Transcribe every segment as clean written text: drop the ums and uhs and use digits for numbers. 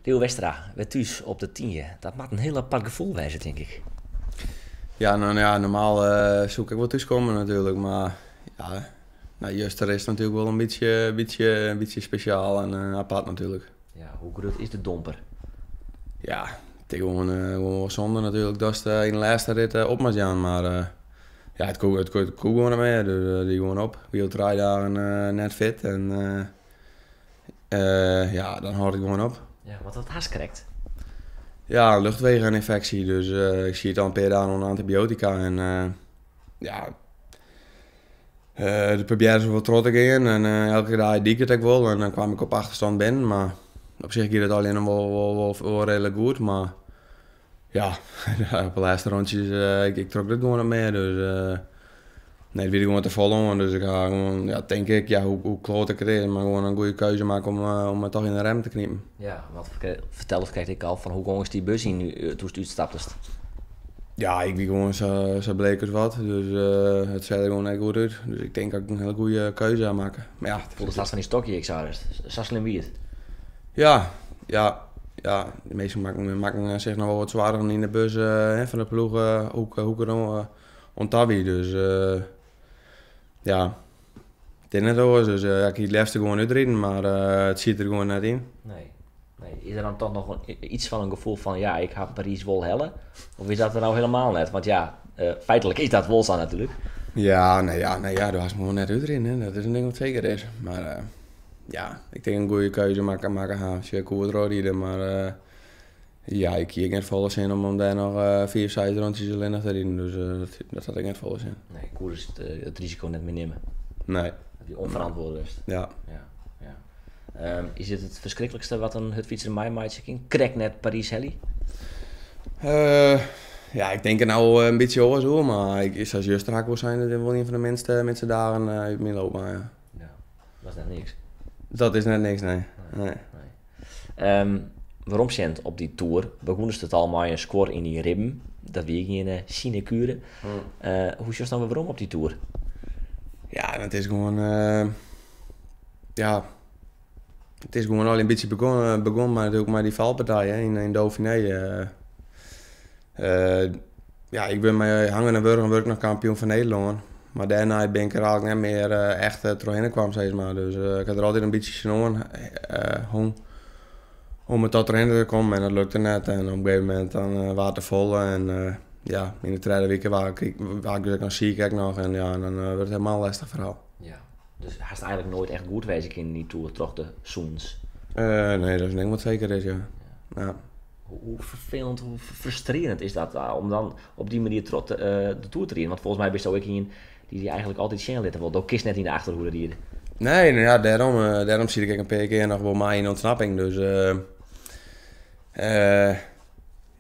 Lieuwe Westra, wer thús op De Tynje. Dat moat in hiel apart gefoel wêze, tink ik. Ja, no ja, normaal soe ik ek wol thús komme natuerlik, mar ja, no, juster is it natuerlik wol in bytsje, bytsje, in bytsje spesjaal en apart natuerlik. Ja, hoe grut is de domper? Ja, it is gewoan wol sonde natuerlik datst yn de lêste rit op moatst jaan, mar ja, it koe gewoan net mear, dus it wie gewoan op. Ik wie al 3 dagen net fit en ja, dan hâldt it gewoan op. Ja, want wat hast krekt? Ja, in luchtwegenynfeksje, dus ik siet al in pear dagen oan de antybioatika en ja, ik probearje wol troch te gean en elke dei die ik it ek wol en dan kaam ik op achterstân binnen, mar op sich gie it allegear noch wol reedlik goed, mar ja, op de lêste rûntsjes, ik trok it gewoan net mear, dus nee, it wie der gewoan te folle oan. Dus ik ha gewoan, ja, tink ik, ja, hoe kloat ek it is, mar gewoan in goede keuze makke om toch yn de remmen te knipen. Ja, want fertel it krekt ek al, fan hoe gongest dy bus yn doe'tst útstaptest? Ja, ik wie gewoan sa bleek as wat, dus it seach der gewoan net goed út. Dus ik tink dat ik in hiele goede keuze ha makke. Mar ja, Foel it fan dy stokje, ik sei sa slim wie it? Ja, de minsken makken sich noch wol wat soargen yn de bus fan de ploech hoe ik der oan ta wie. Dus ja, it is net oars. Dus ja, ik hie it leafste gewoan útriden, mar it siet der gewoan net yn. Nee. Is der dan toch noch iets fan in gefoel fan: ja, ik ha Parys wol helle? Of is dat der nou helemaal net? Want ja, feitlik is dat wol sa natuerlik. Ja, nee, ja, do hast gewoan net útriden, hè. Dat is in ding wat seker is. Mar ja, ik tink in goede keuze makke ha. Ik koe wol trochride, mar ja, ik hie ek net folle sin om dêr noch 5, 6 rûntsjes allinnich te riden. Dus dat hat ek net folle sin. Nee, koe dus it risiko net mear nimme. Nee. Dat wie ûnferantwurdlik west. Ja. Ja. Is dit it ferskriklikste wat in hurdfytser meimeitsje kin? Krekt net Parys helje? Ja, ik tink der no in bytsje oars oer, mar sa as juster ha ik wol sein, dat is wol ien fan de minste dagen út myn loopbaan, ja. Ja, dat is net niks. Dat is net niks, nee. Nee. Weromsjend op dy toer, begûnest it al mei in skuor yn dyn ribben. Dat wie gjin sinekure. Hoe sjochst dan wer werom op dy toer? Ja, dat is gewoan, ja, it is gewoan al in bytsje begûn mei natuerlik mei dy falpartij, hè, yn Dauphiné. Ja, ik bin mei hangen en wurgen wurd ik noch kampioen fan Nederlân. Mar dêrnei bin ik der eigentlik net mear echt trochhinne kwam, sis mar. Dus ik ha der altyd in bytsje tsjinoan hong om der tot trochhinne te kommen en dat lukte net. En op in gegeven momint dan waard it te folle en ja, yn de tredde wike waard ik dus ek noch siik ek noch en ja, dan wurdt it helemaal in lêstich ferhaal. Ja, dus hast eigentlik noait echt goed wêze kinnen yn dy toer troch de sûnens? Nee, dat is in ding wat seker is, ja. Hoe ferfelend, hoe frustrearjend is dat om dan op dy manier troch de toer te riden? Want folgens my bisto ek ien dy't dy eigentlik altyd sjen litte wol. Do kinst net yn de achterhoede ride. Nee, no ja, dêrom siet ik ek in pear kear noch wol mei yn ûntsnapping. Dus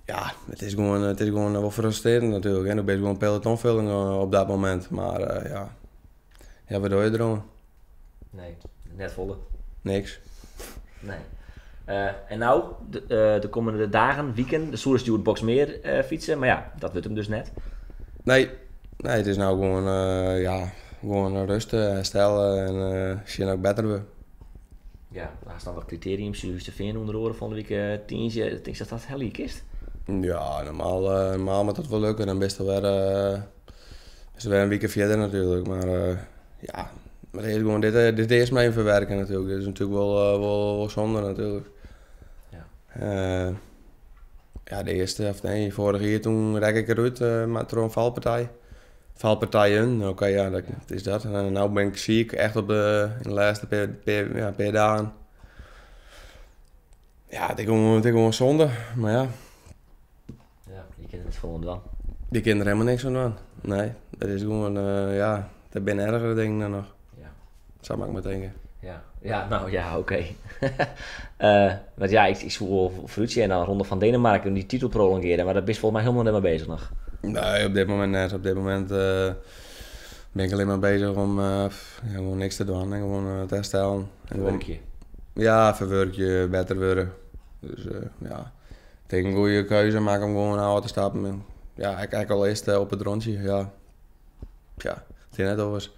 ja, it is gewoan wol frustrearjend natuerlik. En do bist gewoan pelotonfulling op dat momint. Mar ja, wat doch je deroan? Nee, net folle. Niks. Nee. En no, de kommende dagen, wiken, de soest hjoed Boxmeer fytse, mar ja, dat wurdt him dus net. Nee, it is no gewoan, ja, gewoan rêst, herstelle en sjen dat ik better wurd. Ja, hast dan wat kriteariums, Surhústerfean ûnder oare fan de wike tiisdei. Tinkst dat dat helje kinst? Ja, normaal moat dat wol lukke. Dan bist wer in wike fierder natuerlik. Mar ja, mar earst gewoan dit earst mar even ferwurkje natuerlik. Dit is natuerlik wol sonde natuerlik. Ja, de earste, of nee, foarich jier toen rekke ik derút mar troch in falpartij. Falpartijen, oké, ja, dat is dat. En no bin ik siik, echt yn de lêste pear, ja, pear dagen. Ja, it is gewoan sonde, mar ja. Ja, je kinne der net folle oan dwaan. Je kinne der helemaal niks oan dwaan. Nee, dat is gewoan, ja, der binne ergere dingen dan noch. Sa moat ik mar tinke. Ja, no ja, oké. Want ja, ik soe wol foarútsjen en dan Ronde fan Denemarken en dy titel prolongearje, mar dêr bist folgens my hielendal net mei beuzich noch. Nee, op dit momint net. Op dit momint bin ik allinnich mar beuzich om, ja, gewoan niks te dwaan en gewoan te herstellen. En gewoan, Ferwurkje. Ja, ferwurkje, better wurde. Dus ja, ik tink in goede keuze makke om gewoan ôf te stappen. En ja, ek al is it op it rûntsje, ja. Ja, it is net oars.